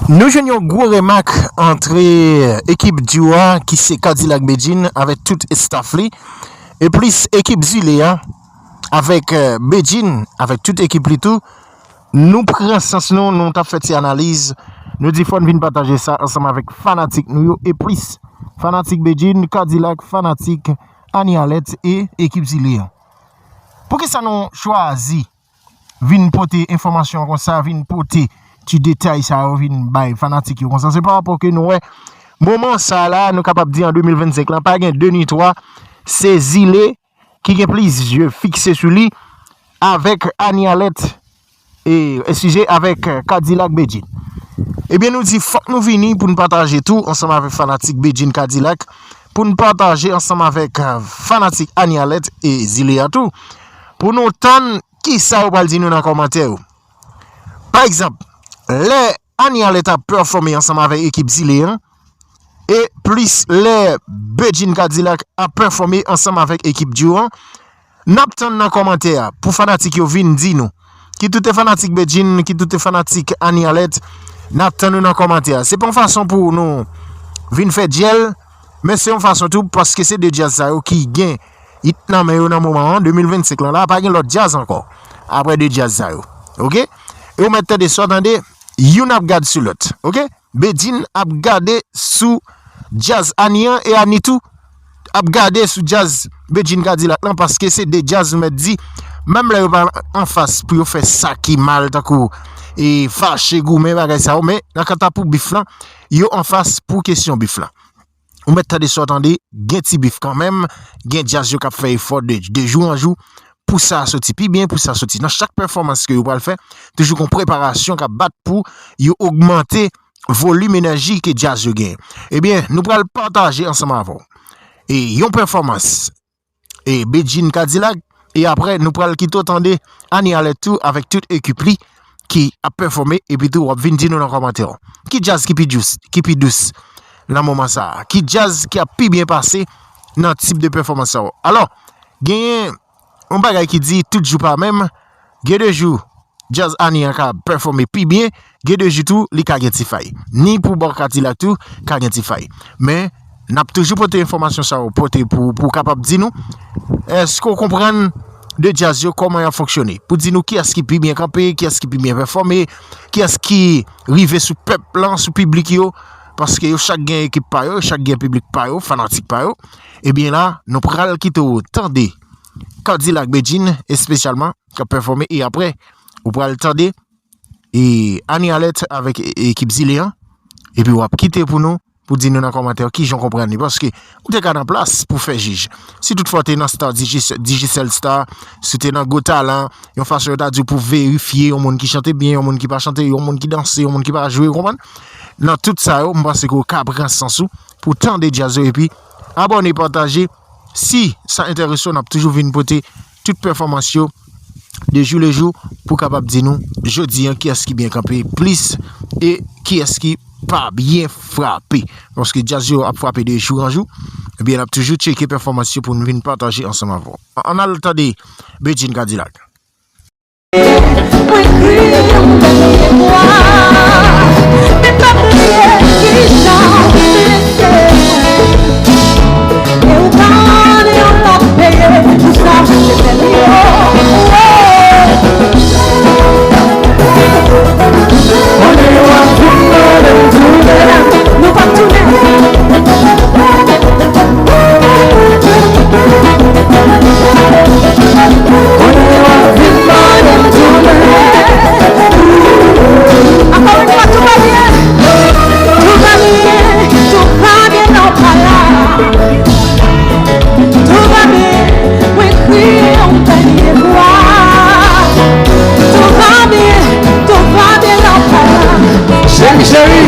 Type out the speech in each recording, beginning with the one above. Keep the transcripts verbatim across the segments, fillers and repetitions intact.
Nou jwenn yon gwo remak antre ekip Duo a ki se Kadilak Bedjine avèk tout staff li, e plis ekip Zile a avèk Bedjine avèk tout ekip li tou. Nou pran sans nou, nou t ap fè ti analiz. Nou di fò n vin pataje sa ansanm avèk fanatik nou yo, e plis fanatik Bedjine, Kadilak, fanatik Anie Alerte e ekip Zile a. Poukisa nou chwazi vin pote enfòmasyon konsa, vin pote ti detay sa yo, vin bay fanatik yo konsa? Se pa rapò ke nou wè moman sa la, nou kapab di an de mil vennsenk lan, pa gen de ni twa, se Zile ki gen plis je fikse sou li avèk Anie Alerte, e, eskize, avèk Kadilak Bedjine. Ebyen, nou di fòk nou vini pou n pataje tou ansanm avèk fanatik Bedjine, Kadilak, pou n pataje ansanm avèk fanatik Anie Alerte e Zile a tou, pou nou tann kisa yo pral di nou nan kòmantè yo. Pa egzanp, lè Anie Alerte ap pèfòme ansanm avèk ekip Zile an, e plis lè Bedjine, Kadilak ap pèfòme ansanm avèk ekip Duo an, n ap tann nan kòmantè a pou fanatik yo vin di nou. Ki tout e fanatik Bedjine, ki tout e fanatik Anie Alerte, n ap tann nou nan kòmantè a. Se pa yon fason pou nou vin fè dyèl, men se yon fason tou paske se de djaz sa yo ki gen it nan men yo nan moman an, de mil vennsenk lan la, pa gen lòt djaz ankò apre de djaz sa yo. Oke? E ou mèt tande sa w tande, youn ap gad sou lòt. Oke? Bedjine ap gade sou djaz Anie an e Anie tou ap gade sou djaz Bedjine, Kadilak lan, paske se de djaz, nou mèt di, menm lè yo pa anfas pou yo fè sa ki mal, tankou e fache, goumen, bagay sa yo, men nan kanta pou bif lan, yo anfas pou kesyon bif lan. Ou mèt tande sa w tande, gen ti bif kanmenm, gen djaz yo k ap fè efò de, de jou an jou pou sa soti pi byen, pou sa soti. Nan chak pèfòmans ke yo pral fè, toujou gon preparasyon k ap bat pou yo ogmante volim enèji ke djaz yo genyen. Ebyen, nou pral pataje ansanm avè w e yon pèfòmans e Bedjine, Kadilak, e apre nou pral kite w tande Anie Alerte tou avèk tout ekip li ki ap pèfòme, epi tou w ap vin di nou nan kòmantè yo ki djaz ki pi dous, ki pi dous nan moman sa a, ki djaz ki ap pi byen pase nan tip de pèfòmans sa yo. Alò, genyen yon bagay ki di tout jou pa menm, gen de jou djaz Anie an ka pèfòme pi byen, gen de jou tou li ka gen ti fay. Ni pou bò Kadilak tou ka gen ti fay. Men n ap toujou pote enfòmasyon sa yo, pote pou, pou w kapab di nou èske w konprann de djaz yo, kòman y ap fonksyone, pou di nou kiyès ki pi byen kanpe, kiyès ki pi byen pèfòme, kiyès ki rive sou pèp lan, sou piblik yo, paske yo chak gen ekip pa yo, yo chak gen piblik pa yo, fanatik pa yo. Ebyen la, nou pral kite w tande Kadilak Bedjine espesyalman k ap pèfòme, e apre ou pral tande e Anie Alerte avèk e- ekip Zile an, epi w ap kite pou nou, pou di nou nan kòmantè kijan w konprann li, paske ou te ka nan plas pou fè jij. Si toutfwa w te nan Star, Digi- Digicel Star, si w te nan Go Talent, yon fason yo ta di w pou verifye yon moun ki chante byen, yon moun ki pa chante, yon moun ki danse, yon moun ki pa jwe, ou konprann? Nan tout sa yo, m panse ke w ka pran sans ou pou tande djaz yo, epi abòne, pataje. Si sa enterese w, n ap toujou vin pote tout pèfòmans yo de jou le jou pou kapab di nou jodi an kiyès ki byen kanpe plis e kiyès ki pa byen frape. Paske djaz yo ap frape de jou an jou, ebyen n ap toujou tcheke pèfòmans yo pou n vin pataje ansanm avè w. Ann al tande Bedjine, Kadilak. Mwen kriye yon dènye fwa, men pa bliye kijan w blese mwen. E ou pa annik yon lòt peye pou sa, se tèl yo. Konnen yo ap vin mande m tounen. Nou p ap tounen. Konnen yo ap vin mande m tounen. Ankò yon fwa, tou va byen. Tou va byen, tou va byen, non, pa la. Tou va byen, mwen kriye yon dènye fwa. Tou va byen, tou va byen, non, pa la. Cheri, cheri,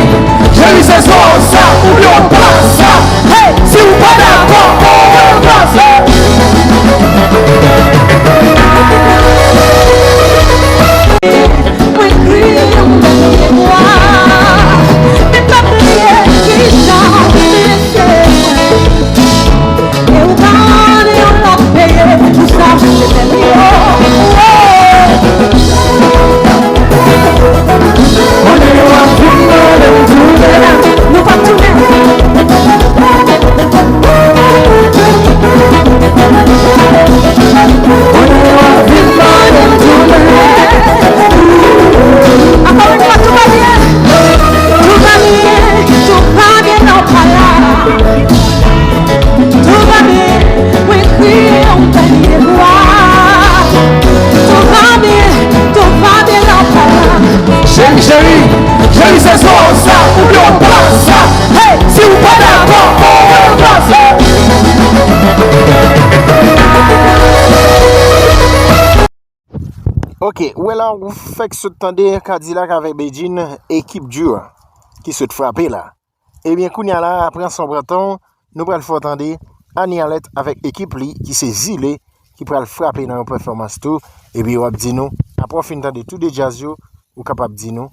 cheri, se swa w sa oubyen w pa sa. Hey, si w pa dakò, ou pa sa. Mwen kriye yon dènye fwa, men pa bliye kijan w blese mwen. E ou pa annik yon lòt peye pou sa, se tèl yo. Konnen yo ap vin mande m Sa ou pa dakò, ou pa dakò. Ok, ou wè la, ou fèk sot tande Kadilak avèk Bedjine, ekip di a, ki sot frape la. Ebyen, kounye a la, pran san pran tan, nou pral fè w tande Ani Alèt avèk ekip li, ki se Zile, ki pral frape nan yon pèfòmans tou. Epi w ap di nou, apre w fin tande tou de djaz yo, ou kapab di nou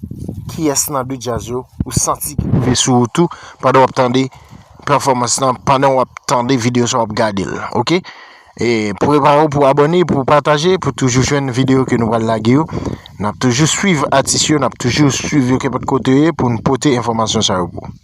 kiyès nan de djaz yo ou santi ki rive sou ou tou pandan w ap tande pèfòmans lan, pandan w ap tande videyo sa w ap gade l, ok? E prepare w pou abòne, pou pataje, pou toujou jwenn videyo ke nou pral lage yo. N ap toujou swiv atis yo, n ap toujou swiv yo kenpòt kote yo ye pou n pote enfòmasyon sa yo pou ou.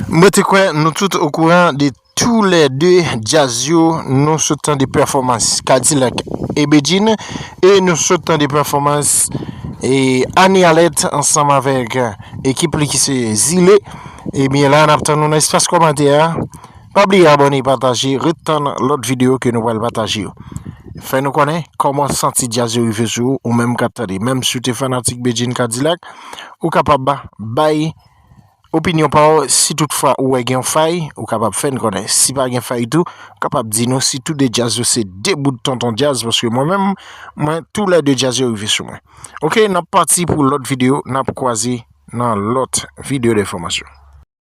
Mwen te kwè nou tout okouran de toulède djaz yo, nou sot tande pèfòmans Kadilak e Bedjine, e nou sot tande pèfòmans e Ani Alèt ansanm avèk ekip li ki se Zile. Ebyen la, n ap tann nou nan espas kòmantè a. Pa bliye abòne, pataje, ret tann lòt videyo ke nou pral pataje yo. Fè nou konnen kòman w santi djaz yo rive sou ou, ou menm k ap tande. Menm si w te fanatik Bedjine Kadilak, ou kapab ba, bay opinyon pa w. Si toutfwa ou wè gen yon fay, ou kapab fè n konnen. Si pa gen fay tou, ou kapab di nou si tou de djaz yo se de bout tonton djaz, paske mwen menm, mwen, tou lè de djaz yo rive sou mwen. Ok, n ap pati pou lòt videyo, n ap kwaze nan lòt videyo de enfòmasyon.